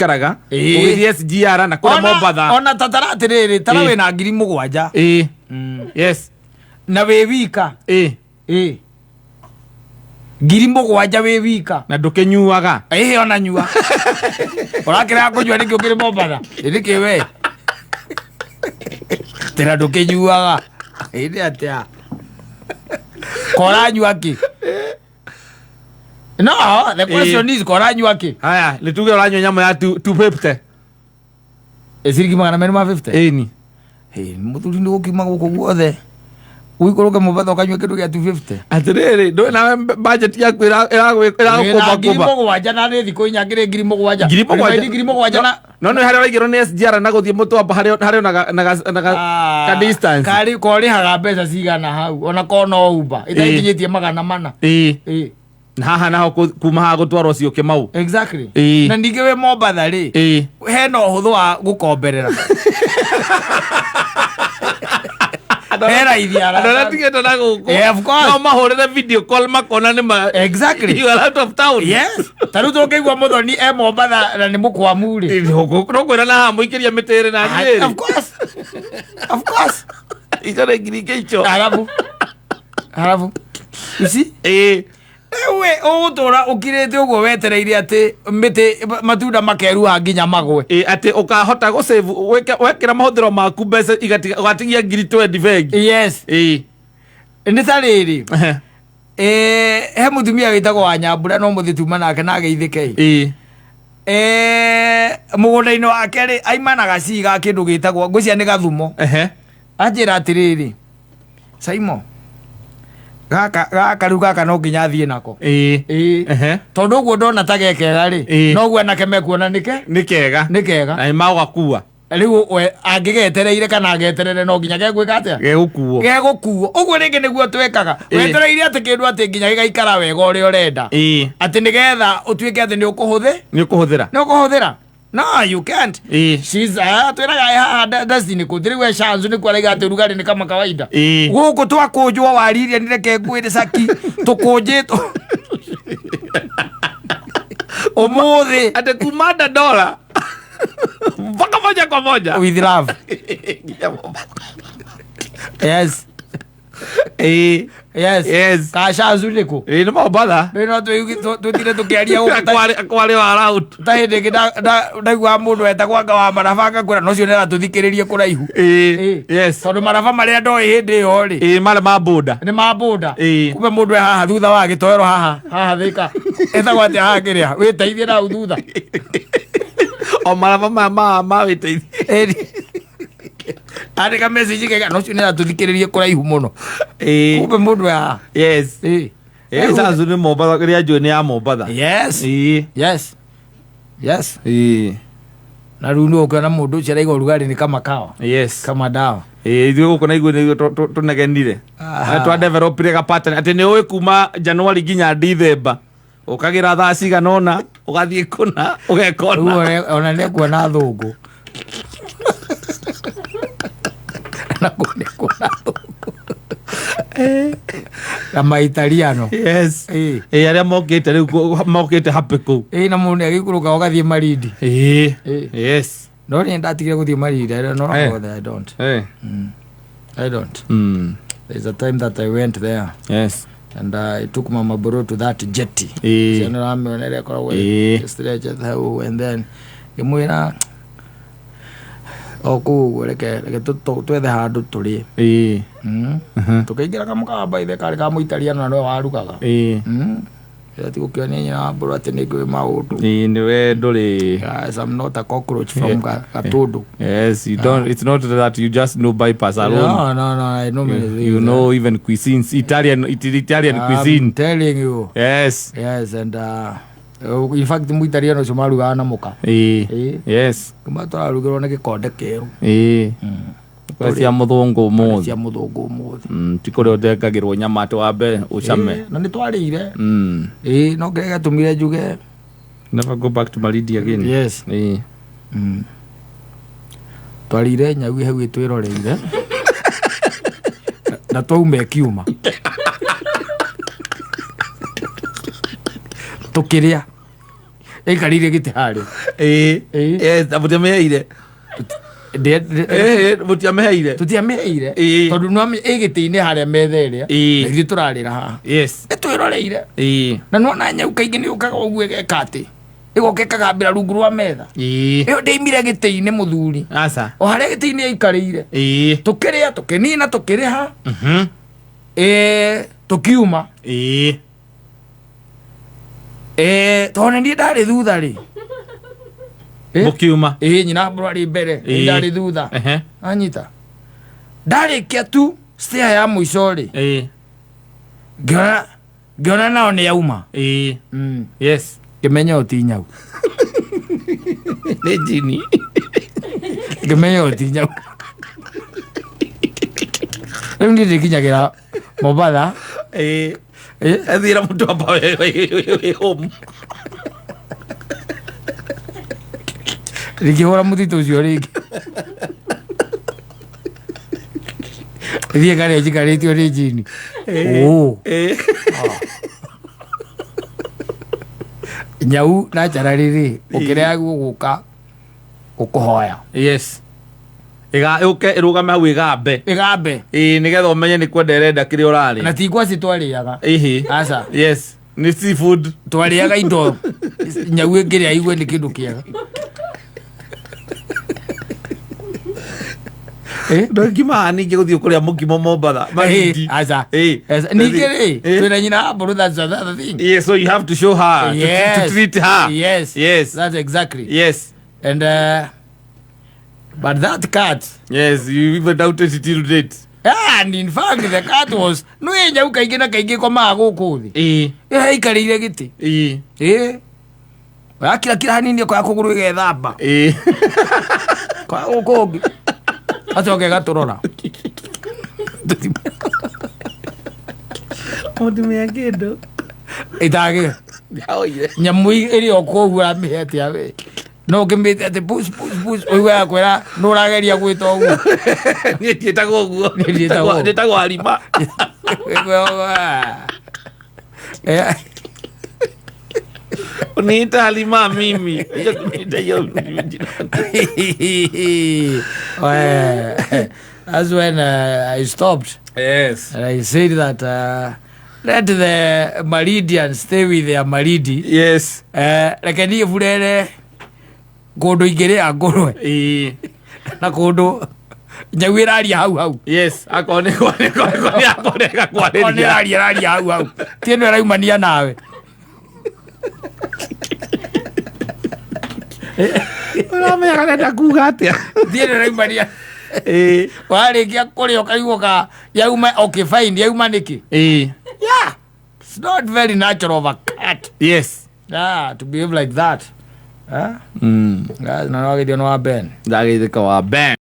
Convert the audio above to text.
Ũikaraga Ĩĩ. ũgĩthiĩ SGR na kũrĩa Mombatha. Ona tatara atĩrĩrĩ, tara Ĩĩ. wĩna 7,000. Ĩĩ. Yes. Na wĩ wika. Ĩĩ. Ĩĩ, 7,000 wĩ wika. Na ndũkĩnyuaga. Ĩhĩ, ona nyua ũrakĩrega kũnyua nĩkĩ ũkĩrĩ Mombatha? Nĩkĩ we tĩra ndũkĩnyuaga? Ĩndĩ atĩa koranyua kĩ? No the question is, koranyua kĩ? Haya, nĩ tuge ũranyua nyamũ ya 250. Ciringi 250. Ĩni. Hey, mũthuri, nĩ gũkiuma gũkũ guothe ũikũrũke Mombatha ũkanyua kĩndũ gĩa 250? Atĩrĩrĩ, ndũĩ nawe budget yaku Wĩna ngiri ĩragũkũmba. 7 na nĩ thikũ 4 ngĩrĩ 7,000. 7,000. 7,000 na No nĩ harĩa ũraigĩrwo nĩ SGR na gũthiĩ Mũtwamba harĩ ona na ka distance. Karĩ korĩhaga mbeca cigana hau ona ko no Uber ĩtaikinyĩtie 400? Ĩĩ. Ĩĩ. Na haha naho kuma haha gũtwarwo Syokimau. Exactly. Ĩĩ. Na ningĩ wĩ Mombatha rĩ, Ĩĩ. hena ũhũthũ wa gũkomberera, he raithi. Andũ arĩa tigĩte na gũkũ Yeah, of course. no mahũrĩre video call makona nĩ ma Exactly. You are out of town. Yes, ta rĩu tũngĩigua mũthoni e Mombatha na nĩ mũkwamu rĩ. No kwĩra na haha mũikĩria mĩtĩ ĩrĩ na Of njĩrĩ. course, of course. Icio nĩ ngiri ingĩ icio. Harabu you see? Ĩĩ. We ũgũtũra ũkirĩte ũguo wetereire atĩ mĩtĩ matunda makeruha nginya magwe. Ĩĩ, atĩ ũkahota gũ-save wekĩra mahũthĩro maku mbeca ũgatigia ngiri 20 bengi. Yes. Ĩĩ. Nĩ ta rĩrĩ, Ehe. He mũtumia wĩtagwo wa Nyambura, no mũthĩ tuma nake na ageithĩke. Ĩĩ. Mũgũnda-inĩ wake rĩ, aima na gacii ga kĩndũ gĩtagwo, ngwĩciria nĩ gathumo. Anjĩra atĩrĩrĩ, "Saimo, gaka gaka rĩu gaka no nginya athiĩ nako." Ĩĩ. Ĩĩ. Tondũ ũguo ndona ta gekega rĩ, Ĩĩ. noguo anake mekuona nĩke Nĩ kega. Nĩ kega. Na nĩ magũgakua. Rĩu we angĩgetereire kana ageterere, no nginya gegwĩka atĩa? Gegũkuo. Gegũkuo. Ũguo rĩngĩ nĩguo twĩkaga. Ĩĩ. Wetereire atĩ kĩndũ atĩ nginya gĩgaikara wega ũrĩa ũrenda, Ĩĩ. atĩ nĩgetha ũtuĩke atĩ nĩ ũkũhũthĩ Nĩ ũkũhũthĩra. Nĩ ũkũhũthĩra. No, you can't. Ĩĩ. She's twĩraga ĩ haha Destiny kũ rĩu e Shanzu nĩkuo araiga atĩ ũrugarĩ nĩ kama kawaida. Ĩĩ. Gũkũ twakũnjwo wari iria nĩreke ngwĩre caki tũkũnjĩtwo ũmũthĩ. Atĩ kuma Dandora mpaka moja kwa moja With love. Nginya Mombasa. Yes. Ĩĩ. Yes. Yes. Ka Shanzu nĩkũ? Ĩĩ, nĩ Mombatha. Rĩu no twĩtire tũkĩaria gũkũ Akwari wa round. Ta hĩndĩ ĩngĩ ndaiguaga mũndũ wetagwo anga wa maraba ngakwĩra no ũcio nĩaratũthikĩrĩrie kũraihu. Ĩĩ. Ĩĩ. Yes. Tondũ maraba marĩa ndoĩ hĩndĩ ĩyo rĩ, Ĩĩ, marĩ ma boda. Nĩ ma boda. Ĩĩ. Kumbe mũndũ e haha thutha wa gĩtoero haha haha thĩka ĩtagwo atĩa haha kĩrĩa wĩteithie na hau thutha. O maraba maya ma wĩteithie. Ĩni. Andĩka message kega no ũcio nĩaratũthikĩrĩrie kũraihu mũno. Ĩĩ. Kumbe mũndũ e haha. Yes. Ĩĩ. Ĩĩ, Shanzu nĩ Mombatha, ĩrĩa njũĩ nĩ ya Mombatha. Yes. Ĩĩ. Yes. Ĩĩ. Na rĩu nĩ ũkĩona mũndũ ũcio araiga ũrugarĩ nĩ kama kawa. Yes. Kama dawa. Ĩĩ, ithuĩ gũkũ na ithuĩ nĩguo tũnegenire. Aha. Twa developire ga pattern atĩ nĩ ũĩ kuma January nginya December ũkagĩra thaa cigana ũna, ũgathiĩ kũna, ũgeka Rĩu ũna. ona nĩekuona thũngũ na nĩekuona thũngũ na maitaliano. Yes. Ĩĩ. Ĩĩ, arĩa mokĩte rĩu mokĩte happy kũu. Ĩĩ, na mũndũ nĩagĩikũrũka ũgathiĩ Malindi. Ĩĩ. Ĩĩ. Yes. No niĩ ndatigire gũthiĩ Malindi. I don't know. Eh. Go there, I don't. Eh. I don't. There's a time that I went there and I took Mama Bro to that jetty. Ĩĩ. Ciana ũramĩona ĩrĩa ĩkoragwo Ĩĩ. stretched hau, and then ngĩmwĩra o kũu ũguo, reke twethe handũ tũrĩe. Ĩĩ. Tũkĩingĩra kamũkawa by the karĩ ka mũitaliano na nĩwe warugaga. Ĩĩ. Ĩra ti gũkĩonia nyina wa Mbũrũ atĩ nĩ ngũĩ maũndũ. Ĩĩ, nĩwe ndũrĩ. Yes, I'm not a cockroach from Gatundu. Yes, you don't. It's not that you just know bypass alone. No, I know many things. You know even cuisines, Italian I'm cuisine. telling you. Yes. Yes, and in fact mũitaliano ũcio marugaga na mũka. Ĩĩ. Ĩĩ. Yes. Kuma tũrarugĩrwo nĩ gĩkonde kĩerũ. Ĩĩ. Kũrĩa cia mũthũngũ ũmũthĩ. Cia mũthũngũ ũmũthĩ. Ti kũrĩa ũthengagĩrwo nyama atĩ wambe ũcame. Ĩĩ, na nĩ twarĩire. Ĩĩ, no kĩrĩa gĩatũmire njuge Never go back to Malindi again. Yes. Ĩĩ. Twarĩire nyau hau ĩtwĩroreire na twauma ĩkiuma tũkĩrĩa. Ĩikarĩire gĩtĩ harĩa. Ĩĩ. Ĩĩ. Yes, na mũtiamĩheire. Ĩĩ, mũtiamĩheire. Tũtiamĩheire Ĩĩ. tondũ nĩwamenya ĩ gĩtĩ-inĩ harĩa metha ĩrĩa, Ĩĩ. na ithuĩ tũrarĩra haha, Yes. ĩtwĩroreire. Ĩĩ. Na nĩwona nyau kaingĩ nĩ yũkaga ũguo ĩgeka atĩ ĩgoka ĩkagambĩra rungu rwa metha. Ĩĩ. Ĩyo ndĩimire gĩtĩ-inĩ mũthuri, Aca. o harĩa gĩtĩ-inĩ yaikarĩire. Ĩĩ. Tũkĩrĩa, tũkĩnina, tũkĩrĩha, ĩĩ, tũkiuma. Ĩĩ. Ĩĩ, tondũ nĩ niĩ ndarĩ thutha rĩ. Ĩ? Mũkiuma. Ĩĩ, nyina mbũrũ arĩ mbere, niĩ Ĩĩ. ndarĩ thutha. Ehe. Anyita ndarĩkia tu stair ya mũico rĩ, Ĩĩ. ngĩona nao nĩ yauma. Ĩĩ. Yes. Ngĩmenya ũyũ ti nyau. Nĩ njini. Ngĩmenya ũyũ ti nyau. Rĩu niĩ ndĩkinyagĩra Mombatha. Ĩĩ. Ĩ? Ethira mũndũ amba wĩ home. Rĩngĩhũra mũtitũ ũcio rĩngĩ thiĩ karĩa njikarĩtio nĩ njini. Ũ. Ĩĩ. Nyau na njarari rĩ, ũkĩrĩa gũgũka gũkũhoya. Yes. Ĩga yũke ĩrũgame hau ĩgambe. Ĩgambe. Ĩĩ, nĩgetha ũmenye nĩ kwenda ĩrenda kĩrĩa ũrarĩa. Na ti ngwacĩ twarĩaga. Ĩhĩ. Aca. Yes. Nĩ seafood. Twarĩaga indo nyau ĩngĩrĩa igue nĩ kĩndũ kĩega. Eh? Ndũngimaga ningĩ gũthiĩ kũrĩa mũkimo Mombatha. Malindi. Eh, aca. Ĩĩ. Aca. Ningĩ rĩ, Ĩĩ. twĩna nyina wa mbũrũ, that's another thing. Yeah, so you have to show her, Yes. to treat her. Yes. Yes. That's exactly. Yes. And but that cat, Yes, you even doubted it till date. And in fact the cat was no nyau kaingĩ na kaingĩ komaga gũkũ thĩ. Ĩĩ. Ĩyo ĩikarĩire gĩtĩ. Ĩĩ. Ĩĩ. Yakirakira hanini ĩkoya kũgũrũ ĩgethamba. Ĩĩ. Koya gũkũ ũngĩ. Acoka ĩgatũrora. Mũtumia kĩndũ. Ĩtagĩ. Ndaoire. Nyamũ ĩrĩ o kũu ũramĩhe atĩa we? No ũkĩmĩte atĩ push push push ũigue yakwĩra nũ ũrageria gwĩta ũguo. Niĩ ndiĩtagwo ũguo. Niĩ ndiĩtagwo ũguo. Njĩtagwo Harima. Eh, Uniita Halima mimi. Acha kuniita hiyo jina. Well, that's when I stopped. Yes. And I said that let the Meridians stay with their Maridi. Yes. Reke niĩ burere kũndũ ingĩrĩa ngũrwe Ĩĩ. na kũndũ nyau ĩraria hau hau. Yes. Akorwo nĩ kwa nĩ kwa nĩ akorwo nĩ Akorwo nĩ gakwarĩria. ĩraria ĩraria hau hau, ti ĩno ĩraumania nawe. Ũramenya karenda kuga atĩa? Ti ĩno ĩraumania. Ĩĩ. Warĩkia kũrĩa ũkaigua ka yauma, okay fine, yauma nĩkĩ? Ĩĩ. Yeah, it's not very natural of a cat, Yes. yeah, to behave like that, huh? Yeah, na nĩwageithio nĩ wa Ben. Ndageithĩka wa Ben.